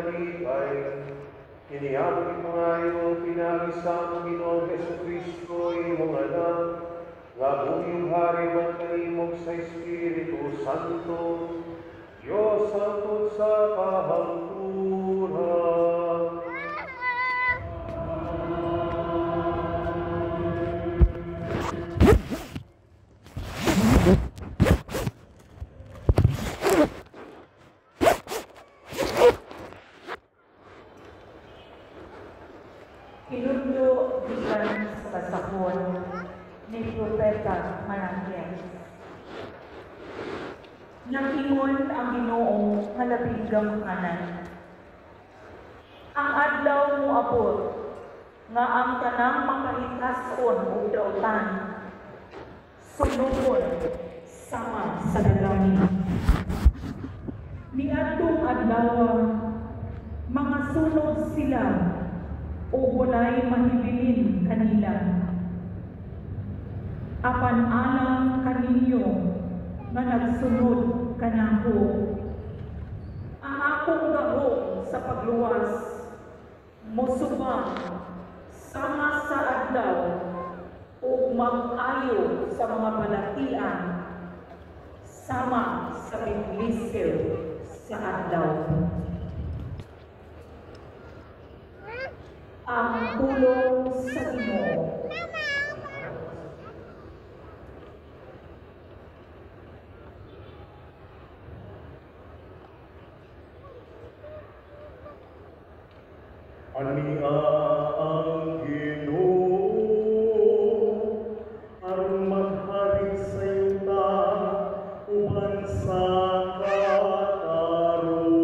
Kalipay, kini among gipangayo pinaagi sa among Ginoong Hesukristo, imong Anak, nga buhi ug hari uban kanimo sa Espiritu Santo, Dios hangtod sa kahangturan. Hinudlo gikan sa basahon ni Propeta Malakias. Nag-ingon ang Ginoo nga labing gamhanan. Ang adlaw moabot nga ang tanang makahitas-on ug dautan sunugon sama sa dagami. Niadtong adlaw, mga sunog sila ug walay mahibilin kanila. Apan alang kaninyo nga nagsunod kanako, ang akong gahom sa pagluwas mosubang sama sa adlaw ug mag-ayo sa mga balatian sama sa biglisew sa adlaw. Ang pulong sa Ginoo. Ania ang Ginoo aron maghari sa yuta uban sa katarong.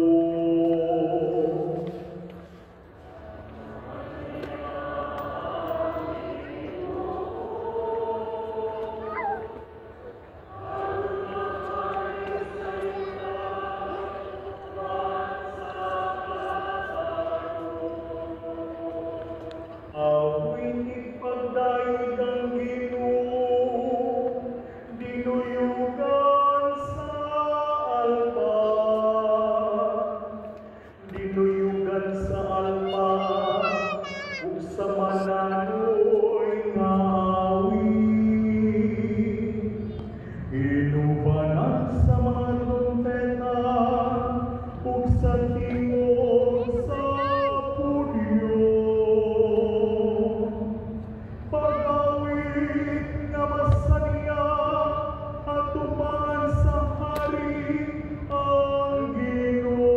Awitit pagdayeg ang Ginoo, dinuyugan sa alpa. Dinuyugan sa alpa, ug sa mananoy nga awit. Inubanan sa mga trumpeta, ug sa tingog sa pudyo. Pag-awit nga masaniya, atubangan sa hari ang Ginoo.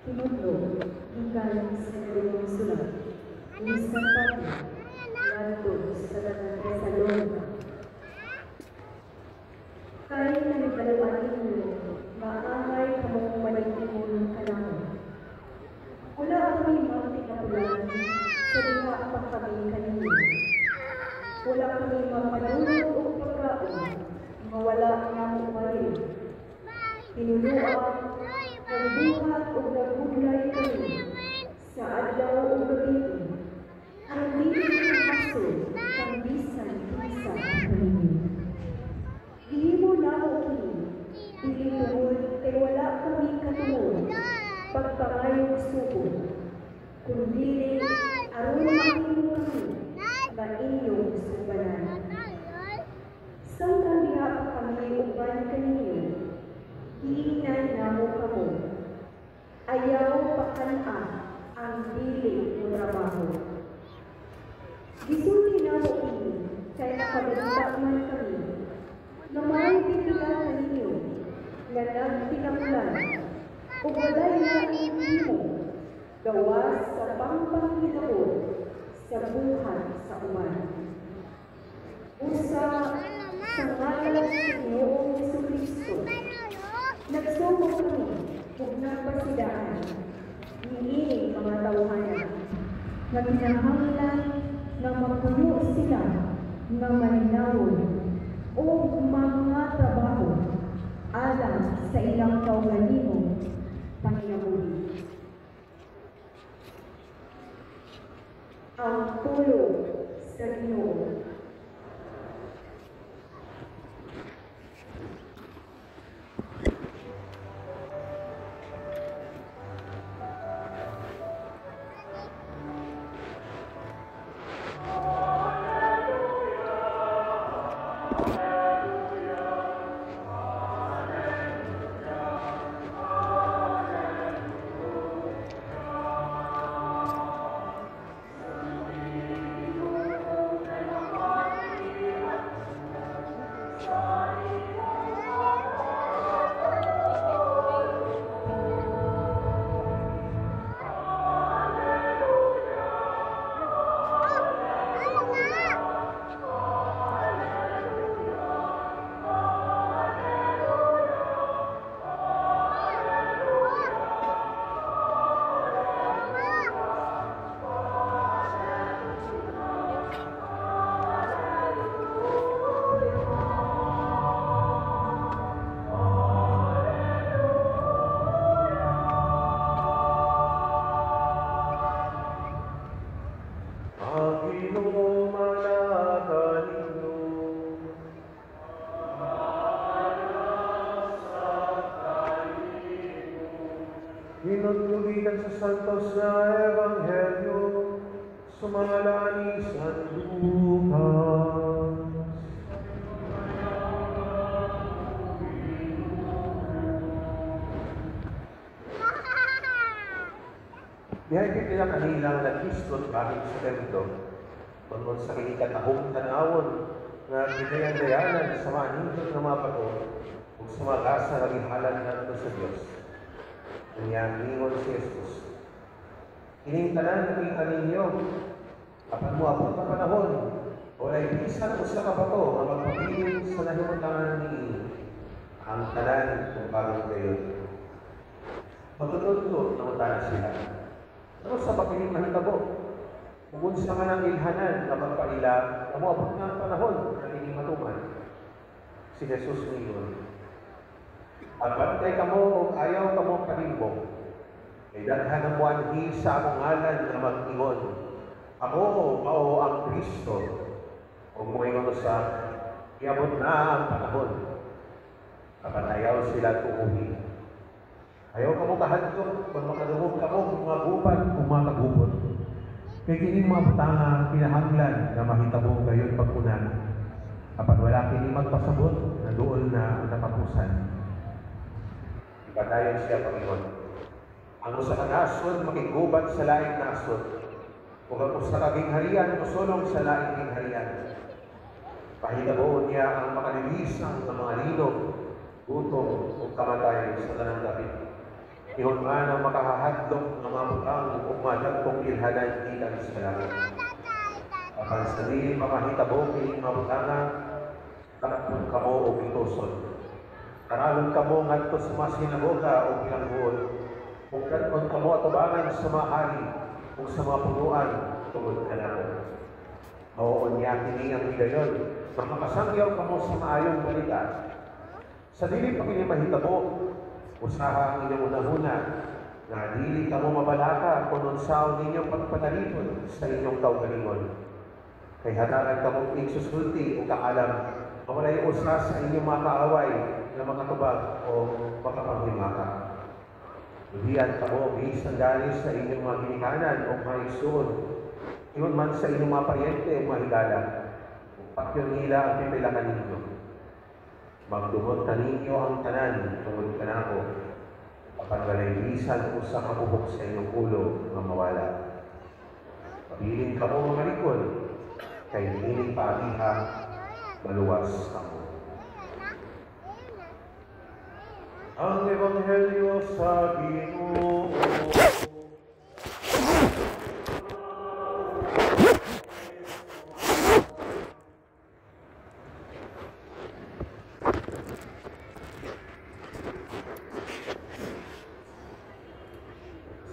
Tinudlo gikan sa Ginoong sulat ni San Pablo ngadto sa taga Tesalonica. Kay nahibaluan ninyo nga angay kamong malig-on kanamo. Wala kami magtinapulan sa diha pa kami kaninyo. Wala kami magpadulong og pagkaon nga wala namo mahilig. Tinulua, nagbuhat og nagbudlay kami sa adlaw ug gabii aron dili makahasol kang bisan kinsa kaninyo. Gihimo namo kini dili tungod kay wala kami katungod pagpangayog sugo, kundili aron mahimo kami nga inyong subanan. Samtang diha pa kami uban kaninyo, giingnan namo kamo, ayaw pakan-a ang dili motrabaho. Gisulti namo kini kay nakabalita man kami nga may pipila kaninyo nga nagtinapulan ug walay laing himo gawas sa pangpanghilabot sa buhat sa uman. Usa sa ngalan sa Ginoong Hesukristo, nagsugo kami ug nagpasidaan niining mga tawhana nga kinahanglan nga magpuyo sila nga malinawon o mga trabaho alang sa ilang kaugalingong panginabuhi. Ang pulong sa Ginoo. Ang Ginoo manata ninyo. Hinutlo gikan sa Santos na Ebanghelyo sumala ni San Lucas. Mihaygit nila kanilang naghisgot bahin sa templo, bangon sa kini katahom tanawon nga ginayan-dayanan sa mga nindot nga mga bato ug sa mga gasa nga gihalan ngadto sa Dios. Unya miingon si Jesus, kining tanan nakita ninyo, apan moabot ang panahon, walay bisan usa ka bato nga magpabilin sa nahimutangan niini, ang tanan tumbagon gayon. Magtutudlo nangutana sila. Ano sa pakining mahitabo? Ug unsa man ang ilhanan nga magpaila nga moabot nga ang panahon nga kini matuman? Si Jesus miingon, agbantay kamo ug ayaw kamo palimbong. Kay daghan ang moanhi sa akong ngalan nga mag-ingon, ako mao ang Kristo. Ug moingon usa, iabot na ang panahon. Apan ayaw sila tuuhi. Ayaw kamo kahadlok kung makadungog kamo mga gubat o mga kagubot. Kay kining mga butanga kinahanglan nga mahitabo gayon pagkunan. Apan wala kini magpasabot na duol na ang katapusan. Ipadayon siya Panginoon. Ang usa ka nasod makigubat sa laing nasod, ug ang usa ka gingharian mosulong sa laing gingharian. Pahitabo niya ang makalilisang nga mga linog, gutom ug kamatay sa tanang dapit. Ingon man ang makahadlok nga mga butang ug madagkong ilhanan gikan sa langit. Apan sa dili makahitabo kining mga butanga, takpon kamo og gituson. Taralon kamo ngadto sa mga sinagoga o bilangguon. Ug kad-on kamo atubangan sa mga hari ug sa mga punuan tungod kanako. Mao unya kini ang higayon nga makasangyaw kamo sa maayong balita. Sa dili pa kini mahitabo, usaha ang inyong hunahuna nga dili kamo mabalaka kung unsaon ninyo pagpanalipod sa inyong kaugalingon. Kay hatagan kamo igsusulti o kaalam nga walay usa sa inyong mga kaaway nga makatubag o makapanghimaka. Luhian kamo bisan gani sa inyong mga ginikanan o mga igsuon, ingon man sa inyong mga paryente o mga higala. Patyon nila ang pipila kaninyo. Magdumot kaninyo ang tanan tungod kanako, apan walay bisan usa ka buhok sa inyong ulo nga mawala. Pabilin kamo nga malikon, kay niining paagiha maluwas kamo. Ang Ebanghelyo sa Ginoo.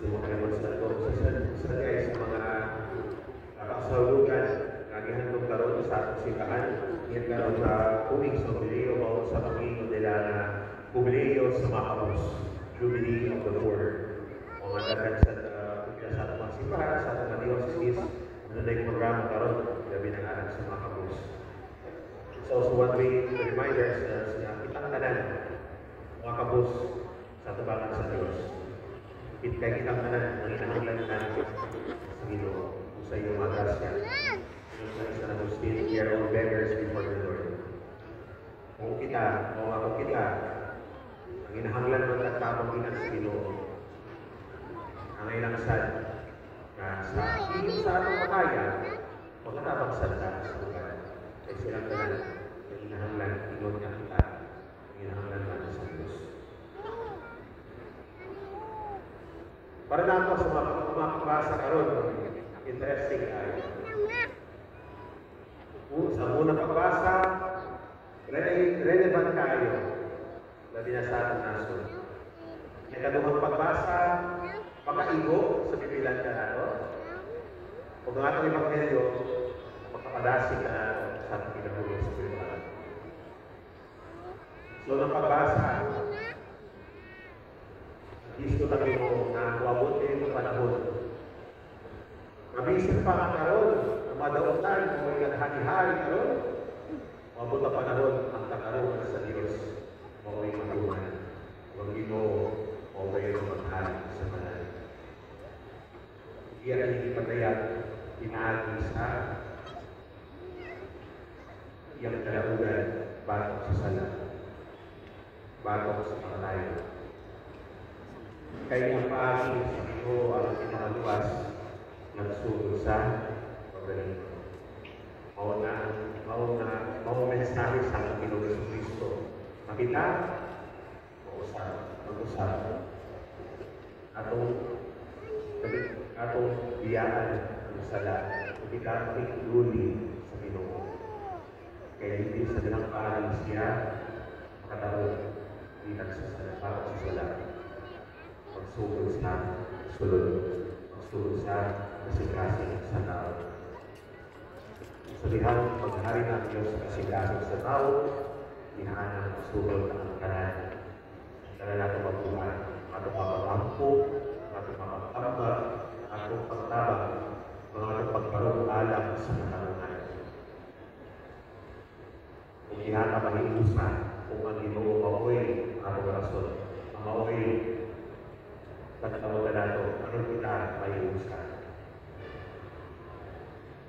Simulan sa ito sa guys sa mga kasalugan nga gihandom karon sa atong simbahan iyan karon sa tuig sa jubileo mao sa pag-ingon nila na jubileo sa mga kapos, Jubilee of the Poor. O mga daghan sa sa atong mga simbahan, sa atong mga diocese, ano na yung programa karon labi ng aral sa mga kapos. It's also one way to remind ourselves na kitang tanan mga kapos sa tubangan sa Diyos. Kaya kitang tanan, manginahanglan na sa Ginoo sa iyong mga grasya. Sa San Agustin, we are all beggars before the Lord. Kung kita, o ako kita, ang inahanglan man at tamang ginan sa Ginoo, ang ilang sad na sa sa atong makaya, magatabang sad ta sa lugar. Kaya silang tanan, ang inahanglan, ingon nga kita, ang inahanglan man sa Diyos. Para na ako sa mga mapabasa karon, interesting ay. Sa unang pagbasa, relevant kayo, labi na sa atong nasod. Ikaduhang pagbasa, makaigo sa pipilan ka nato. O ang atong ebanghelyo, makapadasig ka nato sa atong kinabuhi spiritual. So, ng pagbasa, gisto na mo na moabot kayo ng panahon. Mabisin pa ka karon, ang madautan, kung may hari-hari karon, moabot ang panahon ang katarungan sa Diyos, mao'y matuman. Ang Ginoo, mao kayo maghari sa tanan. Iya kini gipatayag, pinaagi sa iyang kalaugan, batok sa sala, batok sa kamatayon. Kaya ang paagi sa Ginoo ang pinakaluwas, nagsulod sa pagaling. Mao na mao mensahe sa atong Ginoong Jesucristo. Makita, mausap, mag-usap. Atong biyaan ang sala, ug kita makigduli sa Ginoo. Kaya hindi sa dalang paagi siya makatarong bilang sa sala, para sa sala. Magsugod sa sulod, magsugod sa kasing-kasing sa tao. Sa dihang paghari ng Diyos sa kasing-kasing sa tao, dihaan ang magsugod ang tanan. Tanan natin mabuhay, atong mapag-ampo, atong mapag-ambag, atong pagtabang, mga atong pagbarong alam sa katarungan. Kung diha ka mahiusa, kung ang Ginoo maoy atong rason, maoy pagkatawagan nato, aron kita mahiusa.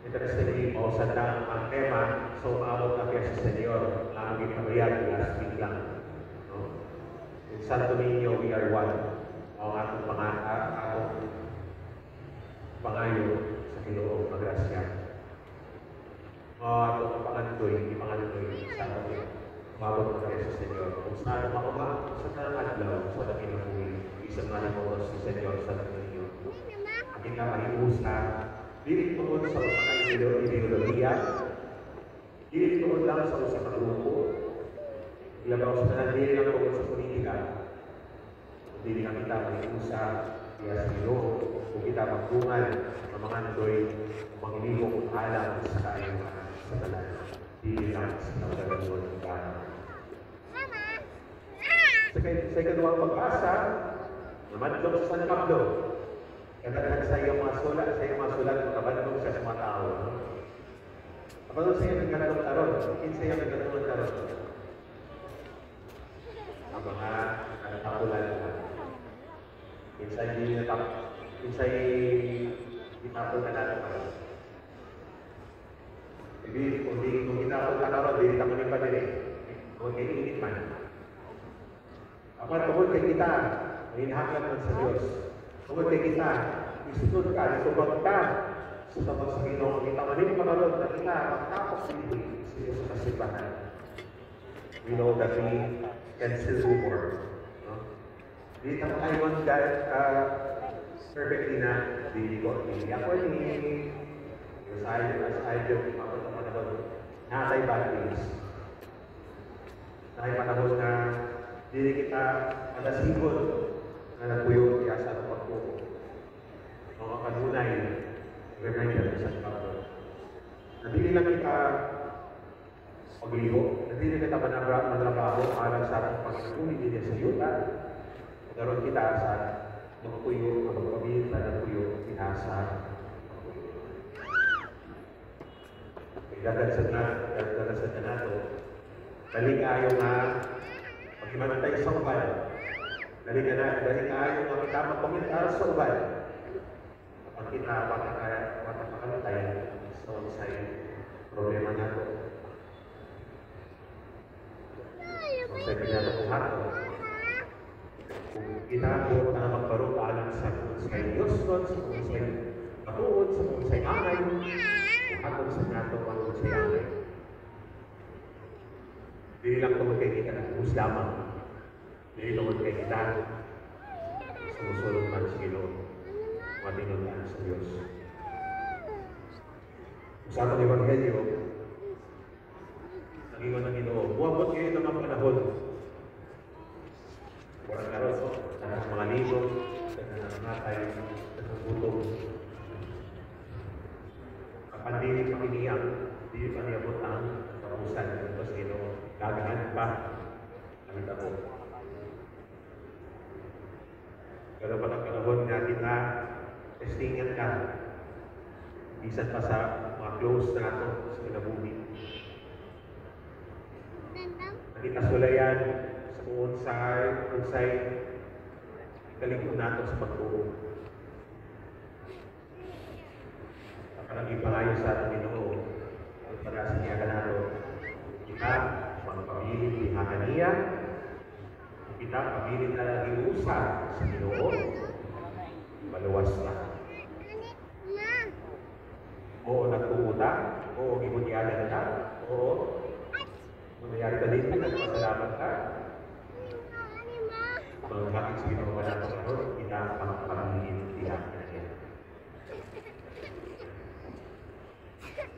Interestingly, mausan lang ang tema, so maabot na kaya sa Senyor, ang aming gipahayag last week lang. No? In Santo Niño, we are one. Ang atong atong pangayo sa Ginoo magrasya. Ang atong pangandoy, ipangandoy sa atong maabot na kaya sa Senyor. Kung saan mauma, sa tanang adlaw, sa kinabuhi, Bisan man mo si Senyor sa ninyo. Ang kita mahiusa, dili tungod sa usa ka ideolohiya, dili tungod lang sa usa ka grupo, ilabaw sa tanan dili lang tungod sa politika, dili lang kita mahiusa diya sa Ginoo kung kita magdungan ang mga andoy mangilihok alang sa kaayuhan sa tanan, dili lang sa kaugalingon ng bana. Sa ikaduhang pagbasa, namadlong sa San Pablo. Kadaghan sa iyang mga sulat, makabadlong siya sa mga tao. Kapag sa iyang nagkatulong karon, kinsa iyang nagkatulong karon? Ang mga natapulan na. Kinsay gitapon na natin karon. Ibig, kung gitapon ka karon, dili ta pa dili. Kung kay init man. Apan tungod kay kita, hinahanglan man sa Dios. Tungod kay kita, isunod ka, isubag ka sa tabang sa Ginoo. Kita manin pa karon na kita magtapos dinhi sa kasimbahan. We know that we can still do more. No? Di ta makaingon that perfectly na dili ko dili ako ni sa idol mabot ang panahon natay bad days. Natay panahon na dili kita madasigod na nagpuyo diya sa atong pagtuo. Mga kanunay, reminder sa San Pablo. Nabili lang kita pagliho, nabili kita manrabaho alang sa atong pagkakuli din sa yuta. Nagaroon kita sa mga puyo, mga pamilya ng puyo, kita sa puyo. Dadasan na nato, dali kaayo nga maghimantay sa uban. Dali kaayo nga kita magkomentar sa uban. Kapag kita matakakantay sa unsay problema nato. Unsay pinatukuhato. Kung kita po na magbarog alang sa unsay Diyos nun, sa unsay matuod, sa unsay angay, hatong sa nato ang unsay angay. Dili lang tungod kay kita nagpuhos lamang. Dili tungod kay kita sumusulod man sa Ginoo, matinuod sa Diyos. Sa atong Ebanghelyo, nangingon ang Ginoo, muabot ngayon ang mga panahon. Walang karon, daghang mga ligo, daghang nangangatay, daghang gutom. Apan dili pa kini ang dili pa niabot ang katapusan dito sa Ginoo. Daghan pa ang tao. Pero pa ang panahon nga kita testingan ka. Bisan pa sa mga close na ato sa kinabuhi. Nakita sulayan sa unsay kalig-on nato sa pagtuo. Ang ipangayo sa atong Ginoo, ang pag-asa niya kanato, kita magpabilin diha kaniya, kita pabilin na giusa sa Ginoo, maluwas na. Oo, nagtuo ta, oo, gibunyagan ta, oo, nangyari ka din, nagpasalamat ka. Mga sa Ginoo kanato karon, kita magpabilin diha kaniya.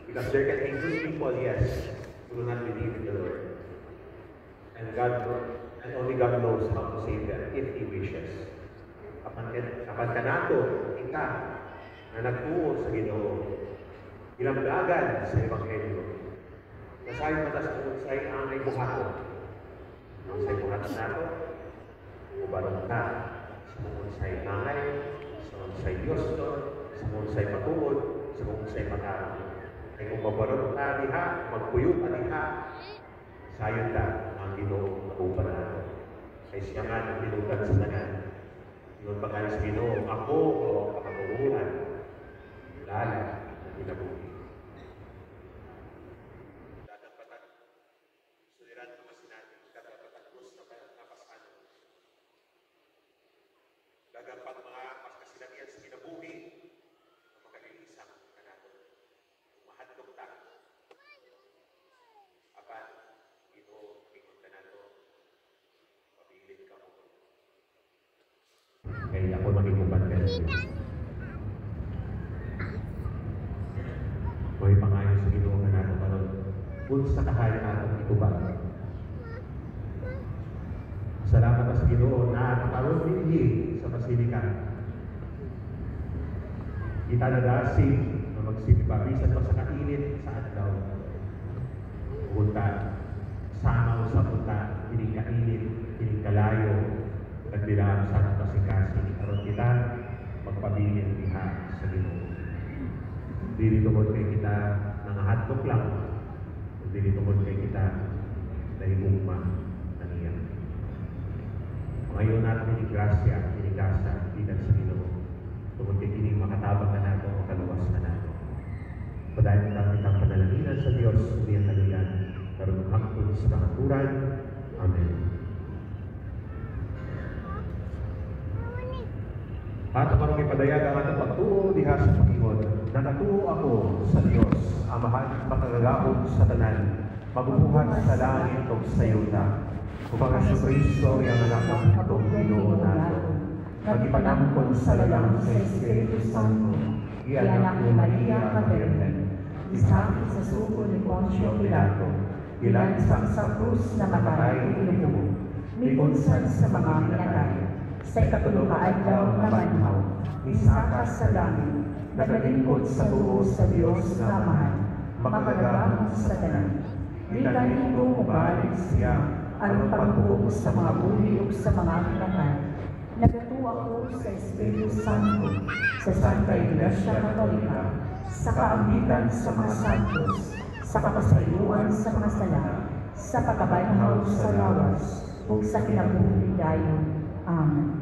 Because there can be good people, yes, who will not believe in the Lord. And God, and only God knows how to save them if He wishes. Apan kanato, kita, na nagtuo sa Ginoo, ilamdagan sa Ebanghelyo. Nasayon matas kung unsay angay buhaton. Unsay buhaton nato, ubarong ka sa unsay angay, sa unsay Diyos, sa unsay matuod, sa unsay matarong. Ay kung mabarong ka diha, magpuyo ka diha, sayon ta ang Ginoo kauban nato. Kay siya nga nagtinudan sa tanan. Ingon pa kayo sa Ginoo, ako o ang kamatuoran, lala ng kinabuhi. Dagang patag, suliran ka masinati, kada patagos na pasan. Dagang pag mga kasinatian sa kinabuhi, ang makalilisang kanato. Mahadlok ta. Apan, Ginoo, ingon ka nato, pabilin ka mo. Kay ako makiguban ka sa Diyos. May pangayo sa Ginoo kanato karon unsa kahaya atong itubag. Salamat sa Ginoo na karon dinhi sa Basilika. Kita nadasig na magsimba bisan pa sa kainit sa adlaw. Punta samaw sa punta kining kainit, kining kalayo, nagdilam sa atong kasing-kasing aron kita magpabilin diha sa Ginoo. Dili tungod kay kita nangahadlok lang, dili tungod kay kita nahigugma kaniya. Ngayon natin ini grasya, ini gasa, gikan sa Ginoo. Tungod kay kini makatabang na nato, makaluwas na nato. Padayon natin ang panalanginan sa Dios, iyang kaluyan, karon hangtod sa kahaturan. Amen. At marong ipadayag ang atong pagtuo diha sa Panginoon. Nakatuo ako sa Dios, Amahan makagagahom sa tanan, mabubuhat sa langit ug sa yuta. Upang Hesukristo ang anak ng itong Ginoo nato. Pag-ipanangkon sa lalang sa Espiritu Santo, gianak ni Maria Kabirhen, Isaki sa sugo ni Poncio Pilato, gilansang sa krus na matay ug ilubong, miunsan sa mga pinatay, sa ikatulo ka adlaw na manhaw, misaka sa langit, nagalingkod sa tuo sa Dios nga Amahan, makagagahom sa tanan. Gikan didto mobalik siya aron paghukom sa mga buhi ug sa mga pinatay. Nagatuo ako sa Espiritu Santo, sa Santa Iglesia Katolika, sa kaambitan sa mga santos, sa kapasayloan sa mga sala, sa pagkabanhaw sa lawas, ug sa kinabuhi dayon. Amen.